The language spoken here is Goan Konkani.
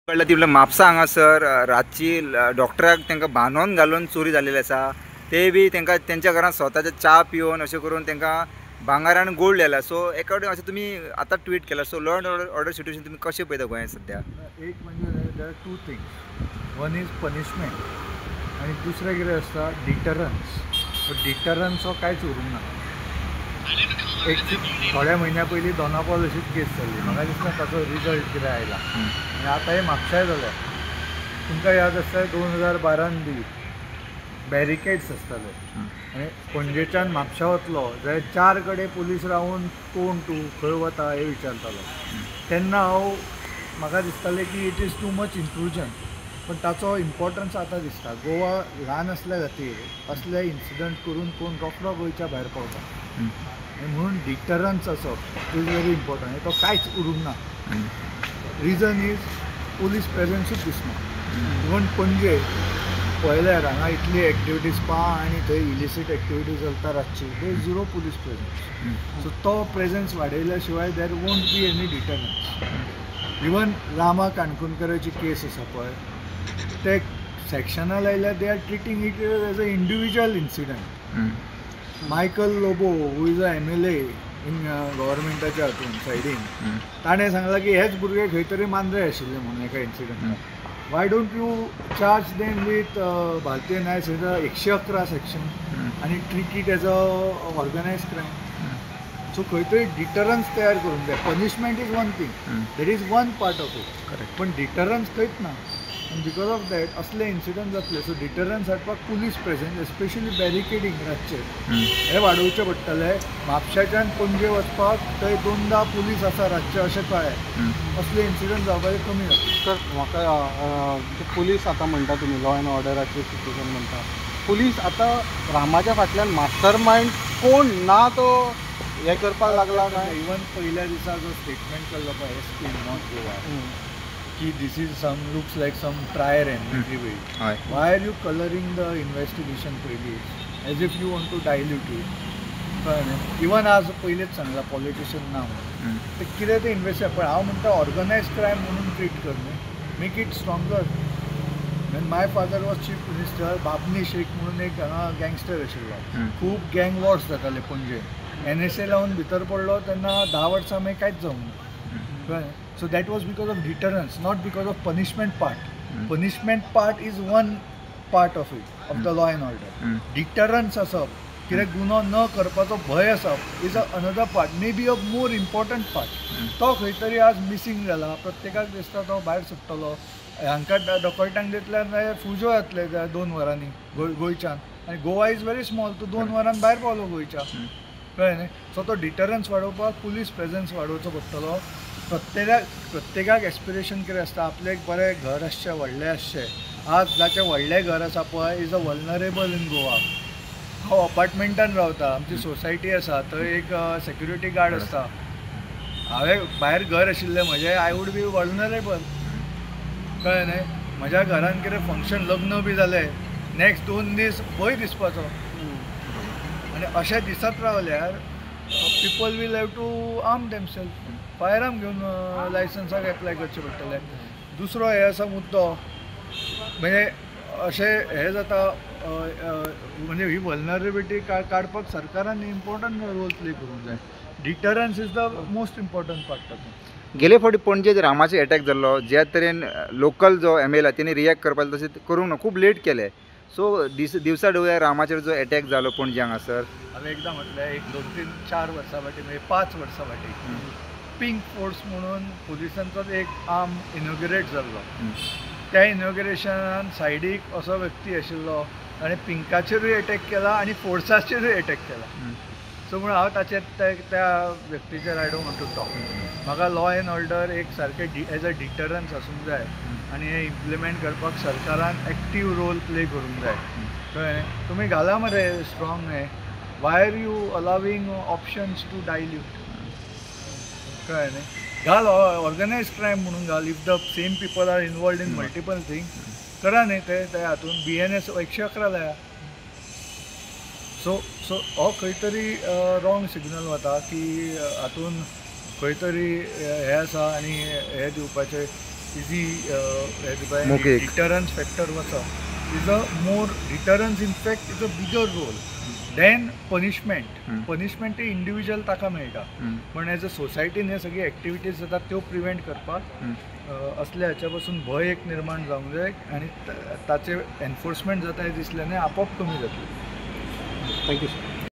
कळ्ळें ती म्हणल्यार म्हापसा हांगासर रातची डॉक्टराक तांकां बांदून घालून चोरी जाल्लेली आसा. ते बी तांकां तेंच्या घरांत स्वताचे च्या पिवन अशें करून तांकां भांगर आनी गोल्ड आयला. सो एका कडेन अशें तुमी आतां ट्वीट केला. So law and order situation तुमी कशें पळयता गोंयांत सद्या? एक म्हणजे there are two things, one is punishment आनी दुसरें कितें आसता डिटरन्स. डिटरन्स हो कांयच उरूंक ना. एक थोड्या म्हयन्या पयलीं दोनापावल अशीच केस जाल्ली, म्हाका दिसना ताचो रिजल्ट कितें आयला. आनी आतां हे म्हापशाय जाल्या. तुमकां याद आसता 2012 बी बॅरिकेड्स आसताले आनी पणजेच्यान म्हापशा वतलो जाल्यार 4 कडेन पुलीस रावन कोण तूं खंय वता हें विचारतालो. तेन्ना हांव म्हाका दिसतालें की it is too much intrusion, पण ताचो इम्पॉर्टन्स आतां दिसता. गोवा ल्हान आसल्या खातीर असले इन्सिडंट करून कोण रोखडो गोंयच्या भायर पावता आनी म्हणून डिटरन्स आसप is very important. तो कांयच उरूंक ना. रिजन is police प्रेजन्सूच दिसना. इवन पणजे पळयल्यार हांगा इतली एक्टिविटीज स्पा आनी थंय इलिसीट एक्टिविटीज चलता रातची, there is zero police presence. So तो प्रेजन्स वाडयल्या शिवाय there won't be any deterrence. Even Rama काणकोणकराची केस आसा पळय, ते सेक्शना लायल्यार they are treating it as a individual incident. Michael Lobo who is a MLA in गव्हर्मेंटाच्या हातून सायडीन, ताणें सांगलां की हेच भुरगे खंय तरी मांद्रे आशिल्ले म्हणून एका इन्सिडंटान. Why don't you charge them with Bharatiya Nyaya Sanhita 111 section आनी treat it as a organise crime? So खंय तरी डिटरन्स तयार करूंक जाय. Punishment is one thing, that is one part of it, पण डिटरन्स खंयच ना. आनी because of that असले इन्सिडंट जातले. सो डिटरन्स हाडपाक पुलीस प्रेजन्स, एस्पेशली बॅरिकेडींग रातचें हें वाडोवचें पडटलें. म्हापशाच्यान पणजे वचपाक थंय 2दा पुलीस आसा रातचे अशें कळ्ळें, असले इन्सिडंट जावपाचे कमी जातले. सर म्हाका पुलीस आतां म्हणटा तुमी लॉ एंड ऑर्डराची सिच्युएशन म्हणटा, पुलीस आतां रामाच्या फाटल्यान मास्टर मायंड कोण ना तो हें करपाक लागला काय? इवन पयल्या दिसा जो स्टेटमेंट केल्लो पळय एस पी नॉर्थ गोवा की this is some looks like some prior enmity way, why are you colouring the investigation पयली as if you want to dilute it? कळ्ळें न्ही? इवन आज पयलींच सांगलां पॉलिटिशन ना म्हणून, ते कितें तें इन्वेस्टिगेशन. पण हांव म्हणटा ऑर्गनायज क्रायम म्हणून ट्रीट कर न्ही, make it stronger. When my father was chief minister, Babni Shaikh म्हणून एक हांगा गँगस्टर आशिल्लो, खूब गँग वॉर्स जाताले पणजे. NSA लावन भितर पडलो तेन्ना 10 वर्सां मागीर कांयच जावंक ना. कळ्ळें? So that was because of deterrence, not because of punishment part. Punishment part is one part of it, of the law and order. Deterrence आसप, कितें गुन्हो न करपाचो भंय आसप is a another part, may be a more important part. तो खंय तरी आज मिसींग जाला. प्रत्येकाक दिसता तो भायर सुट्टलो, हांकां डॉकॉल्टांक दितल्यार नाजाल्यार फुजो जातले 2 वरांनी गोंयच्यान. आनी गोवा is very small, तूं 2 वरान भायर पावलो गोंयच्या, कळ्ळें न्ही? सो तो डिटरन्स वाडोवपाक पुलीस प्रेजन्स वाडोवचो पडटलो. प्रत्येकाक एस्पिरेशन कितें आसता, आपलें एक बरें घर आसचें, व्हडलें आसचें. आज जाचें व्हडलें घर आसा पळय is a vulnerable in Goa. हांव अपार्टमेंटान रावता, आमची सोसायटी आसा, थंय एक सेक्युरिटी गार्ड आसता. हांवें भायर घर आशिल्लें म्हजें, I would be vulnerable, कळ्ळें न्ही? म्हज्या घरान कितें फंक्शन लग्न बी जालें, नेक्स्ट 2 दीस भंय दिसपाचो. आनी अशें दिसत रावल्यार people will have to arm themselves, firearm घेवन लायसन्साक एप्लाय करचें पडटलें. दुसरो हे आसा मुद्दो, म्हणजे अशें हें जाता, म्हणजे ही वल्नरेबिलिटी काडपाक सरकारान इम्पॉर्टंट रोल प्ले करूंक जाय. Deterrence is the most important part तातूंत. गेले फावटी पणजे रामाचेर एटॅक जाल्लो, ज्या तरेन लोकल जो MLA आहा तेणी रिएक्ट करपाक तशें करूंक ना, खूब लेट केलें. सो दिवसा डोळ्या रामाचेर जो एटॅक जालो पणजे हांगासर, हांवें एकदां म्हटलें, 1, 2, 3, 4 वर्सां फाटीं, म्हणजे 5 वर्सां फाटीं पिंक फोर्स म्हणून पुलिसांचोच एक आर्म इनॉग्युरेट जाल्लो. त्या इनॉग्युरेशनान सायडीक असो व्यक्ती आशिल्लो ताणें पिंकाचेरूय एटॅक केला आनी फोर्साचेरूय एटॅक केला. सो म्हणून हांव ताचेर त्या व्यक्तीचेर I don't want to talk. म्हाका लॉ एंड ऑर्डर एक सारकें एज अ डिटरन्स आसूंक जाय आनी हें इम्प्लिमेंट करपाक सरकारान एक्टीव रोल प्ले करूंक जाय. कळ्ळें? तुमी घाला मरे स्ट्रॉंग हें, why are you allowing options to dilute? कळ्ळें न्ही? घाल ऑर्गनायज क्रायम म्हणून घाल, if the same people are involved in multiple thing करा न्ही ते त्या हातून BNS 111 लाया. सो सो हो खंय तरी रॉंग सिग्नल वता की हातून खंय तरी हें आसा आनी हें दिवपाचें. इजी डिटरन्स फॅक्टर वचप is a more deterrence, in fact is a bigger role than punishment. Punishment individual ताका मेळटा, पण एज अ सोसायटीन हे सगळी एक्टिविटीज जातात त्यो प्रिवेंट करपाक असल्या हाच्या पासून भंय एक निर्माण जावंक जाय आनी ताचे एनफोर्समेंट जाता हें दिसल्याने आपोआप कमी जातलें. Thank you sir.